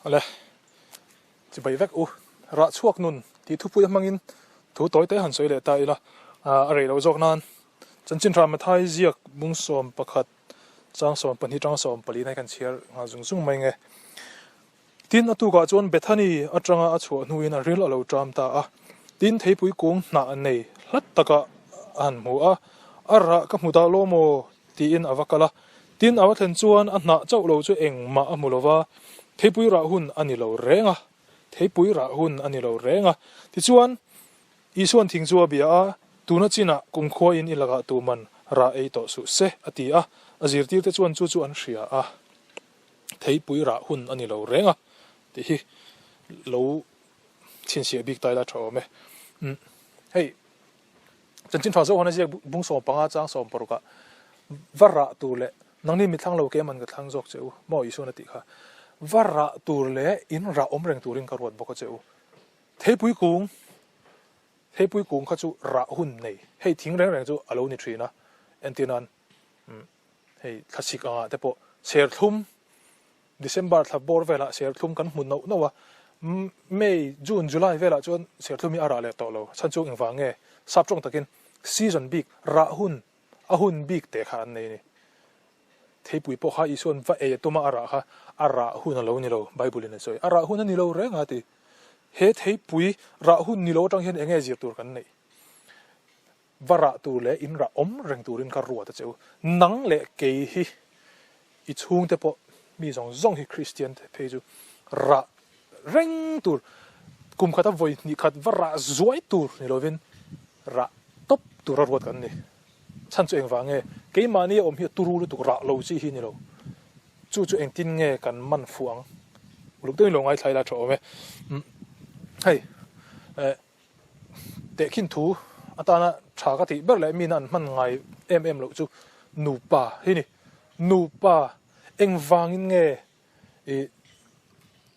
Awle, chibai vek u. Rah chhuak nun tih thupui a hmangin thu tawi te han sawi leh ta ila, a rei loh zawk nan Chanchin Hra Mathai ziak bung 11 chang 12 tang 14 na hi kan chhiar nghal zung zung mai nge. Tin, a tukah chuan Bethany atanga a chhuah hnuin a ril a lo ṭam ta a. Tin, theipui kung hnah nei hlat takah a han hmu a, A rah ka hmu dah lo maw? tiin a va kal a. Tin, a va thlen chuan a hnah chauh lo chu engmah a hmu lo va, theipui rah hun a ni lo reng a, theipui rah hun a ni lo reng a. Tichuan, Isua'n thing chu a bia a, Tuna chinah kumkhuain i lakah tuman rah ei tawh suh se, a ti a. A zirtirte chuan chu chu an hria a. Theipui rah hun a ni lo reng a tih hi lo chhinchhiah bik ta ila tha awm e. Umm hei chanchin tha zawk han a ziak bung 15 chang 16 ah va rah tur leh nangni mi thlang lo ke man ka thlang zawk che u maw Isuan a tih kha va rah tur leh in rah awm reng turin ka ruat bawk a che u. Theipui kung theipui kung kha chu rah hun nei hei thing reng reng chu a lo ni thin a entir nan umm Hei thlasik angah te pawh serthlum, December thla bawr velah serthlum kan hmu noh noh a, May, June, July velah chuan serthlum hi a rah leh tawh lo. Chhan chu engvang nge? Sap tawng takin season bik, rah hun, a hun bik teh kha an nei a ni. Theipui pawh kha Isua'n va ei a tuma a rah kha a rah hun a lo ni lo, Bible in a sawi. A rah hun a ni lo reng a ti. He theipui rah hun ni lo atang hian enge zir tur kan neih? Va rah tur leh in rah awm reng turin ka ruat a che u. Nang leh kei hi i chhungte pawh mi zawng zawng hi Kristian te phei chu rah reng tur, kum khata vawi hnih khat va rah zuai tur ni lovin rah tawp tura ruat kan ni. Chhan chu engvang nge? Keimahni a awm hi a turu lutuk rah lo chi hi ni lo. Chu chu engtin nge kan man fuh ang? Uluk deuhin lo ngaithla ila tha awm e. Hei eh. Tehkhin thu atana tha ka tih ber leh mina an hman ngai em em loh chu nupa hi ni. Nupa engvangin nge ih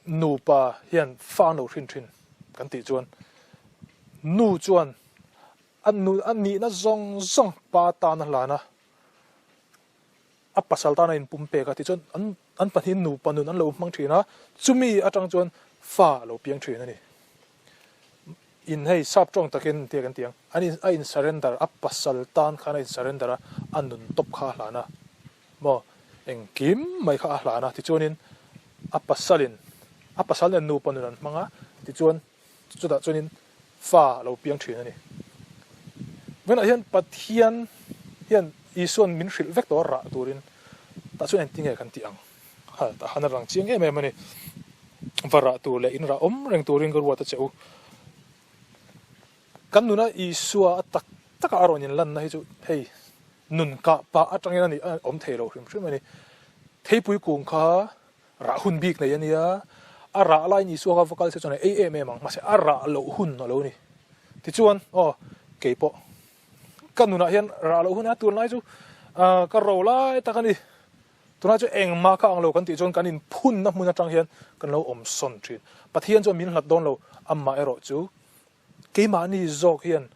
nupa hian fa an lo hrin thin kan tih chuan nu chuan a nu a nihna zawng zawng pa tan a hlan a. A pasal tan a inpum pek a tichuan an an pahnihin nupa nun an lo hmang thin a, chumi atang chuan fa a lo piang thin a ni. In hei sap tawng takin tia kan ti ang, an in a in surrender a pasal tan khan a in surrender a, a nun tawp kha a hlan a, maw engkim mai kha a hlan a, tichuanin a pasalin a pasal nen nupa nun an hmang a, tichuan Chutah chuanin fa a lo piang thin a ni. Vawiinah hian Pathian hian Isua'n min hrilh vek tawh a rah turin tah chuan engtin nge kan tih ang? Ha, tah han a rang chiang em em a ni. Va rah tur leh in rah awm reng turin ka ruat a che u. Kan nuna Isua a tak taka a rawn inlanna hi chu hei nun kah pah atangin a ni a awm thei lo hrim hrim a ni. Theipui kung kha Rah hun bik nei a nia, a rah laiin Isua kha va kal se chuan a ei em em ang, mahse a rah loh hun a lo ni. Tichuan, aw, kei pawh ka nunah hian rah loh hun a tunlai chu ka ro lai tak a ni. Tunlai chu engmah ka ang lo kan tih chuan kan inphunna hmun atang hian kan lo awm sawn thin. Pathian chuan min hlat dawn lo, amah erawh chu Keimahni zawk hian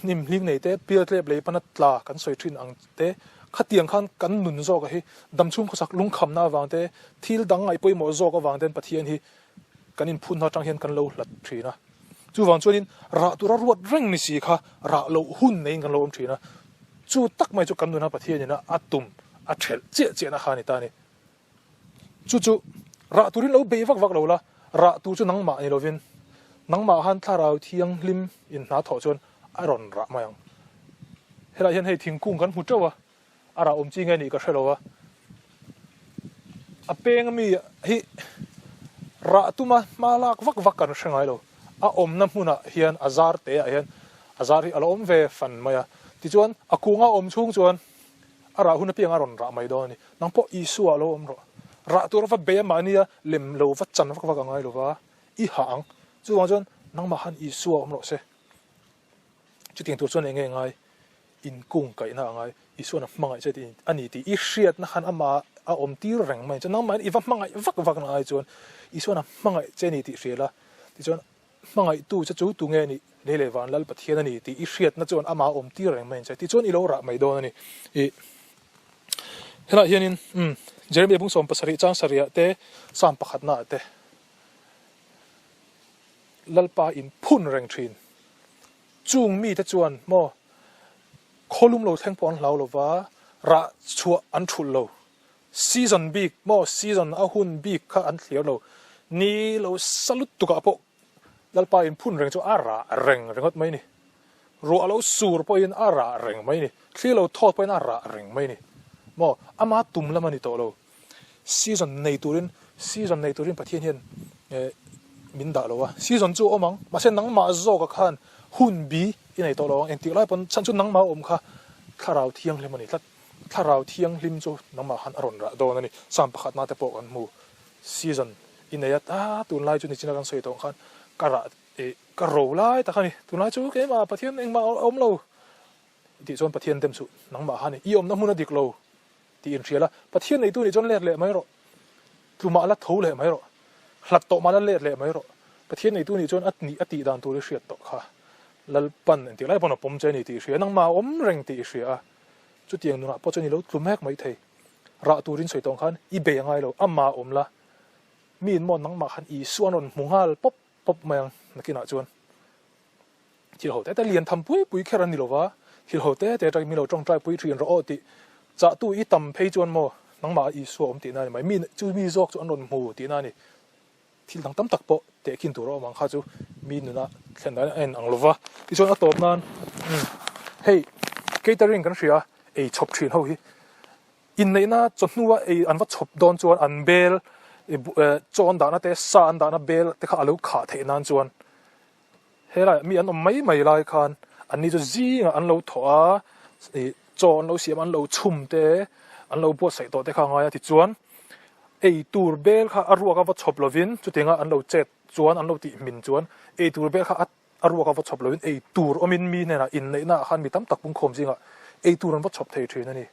hnim hling nei te, pial tlep lei pana tla kan sawi thin ang te, khatiang khan kan nun zawka hi damchhung khawsak lungkhamna avang te, thil dang ngaih pawimawh zawk avang ten Pathian hi kan inphun hna atang hian kan lo hlat thin a. Chuvang chuanin rah tura ruat reng ni si kha rah loh hun neiin kan lo awm thin a. Chu tak mai chu kan nuna Pathianin a tum a thelh chiah chiahna kha a ni ta a ni. Chu chu rah turin lo bei vak vak lo la, rah tur chu nangmah ni lovin nangmah khan thlarau thianghlim in hna thawh chuan a rawn rah mai ang. Helaiah hian hei thingkung kan hmu teuh a, a rah awm chi nge nih ka hre lo a, a peng ami hi rah tuma hma lak vak vak kan hre ngai lo. A awmna hmunah hian a zar te ah hian a zar hi a lo awm ve fan mai a, tichuan a kunga awm chhung chuan A rah hun apiang a rawn rah mai dawn a ni. Nang pawh Isua lo awm rawh. Rah tur va bei a mahnia lem lo va chan vak vak a ngai lo va, i hah ang. Chuvang chuan nangmah khan Isua awm rawh se. Chutiang tur chuan eng nge ngai? Inkung kaihna a ngai. Isua'n a hmangaih che tih a ni tih i hriatna khan amah a awm tir reng mai. Chuan nangmahin i va hmangaih vak vak na ai chuan Isua'n a hmangaih che ni tih hria la. Tichuan Hmangaihtu che chu tunge a nih? Lei leh van Lal Pathian a ni tih i hriatna chuan amah a awm tir reng mai ang che. Tichuan i lo rah mai dawn a ni. Ih helaiah hianin umm Jeremiah bung 70 chang sarihah te Psalm pakhatnaah te. Lalpa in phun reng thin. Chung mite chuan maw khawlum lo thleng pawh an hlau lo va, rah chhuah an thulh lo. Season bik maw season a hun bik kha an thliar lo. Ni lo sa lutuk ah pawh Lalpa in phun reng chu a rah reng ringawt mai ni. Ruah lo sur pawhin a rah reng mai ni. Thli lo thawt pawhin a rah reng mai ni. Maw ama tum lam a ni tawh lo. Season nei turin season nei turin Pathian hian eh min dah lo a. Season chu a awm ang mahse nangmah zawka khan hun bi i nei tawh lo ang. Engtik lai pawn chhan chu nangmah a awm kha thlarau thianghlim a ni tlat. Thlarau thianghlim chu nangmah khan a rawn rah dawn a ni. Psalm pakhatna te pawh kan hmu. Season i nei a ta tunlai chu nichina kan sawi tawh ang khan ka rah ih ka ro lai tak a ni. Tunlai chu keimah Pathian engmah a awm lo tih chuan Pathian dem suh nangmah khan i awmna hmun a dik lo tih inhria la. Pathian neitu nih chuan let leh mai rawh. Tlumah la tho leh mai rawh. Hlat tawh mah la let leh mai rawh. Pathian neitu nih chuan a nih a tih dan tur i hriat tawh kha. Lalpan engtik lai pawn a pawm che a ni tih i hria. Nangmah a awm reng tih i hria a. Chutiang nunah pawh chuan i lo tlu mek mai thei. Rah turin sawi tawng khan i bei a ngai lo, amah awm la. Mi in maw nangmah khan Isua an rawn hmu nghal pawp pawp mai ang nakinah chuan. Thil ho te te lian tham pui pui kher an ni lo va, thil ho te te atangin min lo tawngtai pui thin rawh aw tih chahtu i tam phei chuan maw nangmah ah Isua awm tihna a ni mai. Mi chu mi zawk chu an rawn hmu tihna a ni. Thil dang tam tak pawh tehkhin tur a awm ang kha chu mi nuna thlen dan a en ang lo va. Tichuan a tawp nan hei catering kan hria ei chhawp thin ho hi inneihna chawhnua ei an va chhawp dawn chuan an bel chaw an dahna te sa an dahna bel te kha a lo khah theih nan chuan helaiah mi an awm mai mai lai khan anni chu zingah an lo thawh a ih chaw an lo siam an lo chhum te an lo buatsaih tawh te kha a ngai a tichuan ei tur bel kha a ruak a va chhawp lovin chutianga an lo chet chuan an lo tih hmin chuan ei tur bel kha a a ruak a va chhawp lovin ei tur awmin mi hnenah inneihnaah khan mi tam tak pungkhawm zingah ei tur an va chhawp thei thin a ni.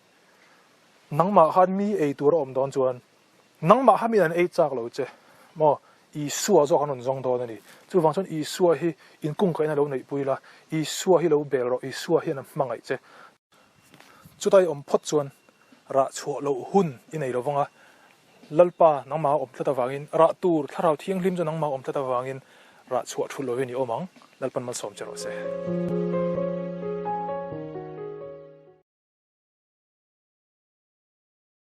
Nangmah khan mi ei tur a awm dawn chuan nangmah kha miin an ei chak lo che maw? Isua zawk an rawn zawng dawn a ni. Chuvang chuan Isua hi inkungkaihna lo neihpui la, Isua hi lo bel rawh, Isua hian a hmangaih che. Chuta i awm phawt chuan rah chhuah loh hun i nei lo vang a, Lalpa nangmah a awm tlat avangin rah tur Thlarau Thianghlim chu nangmah a awm tlat avangin rah chhuah thulh lovin i awm ang, Lalpan malsawm che rawh se.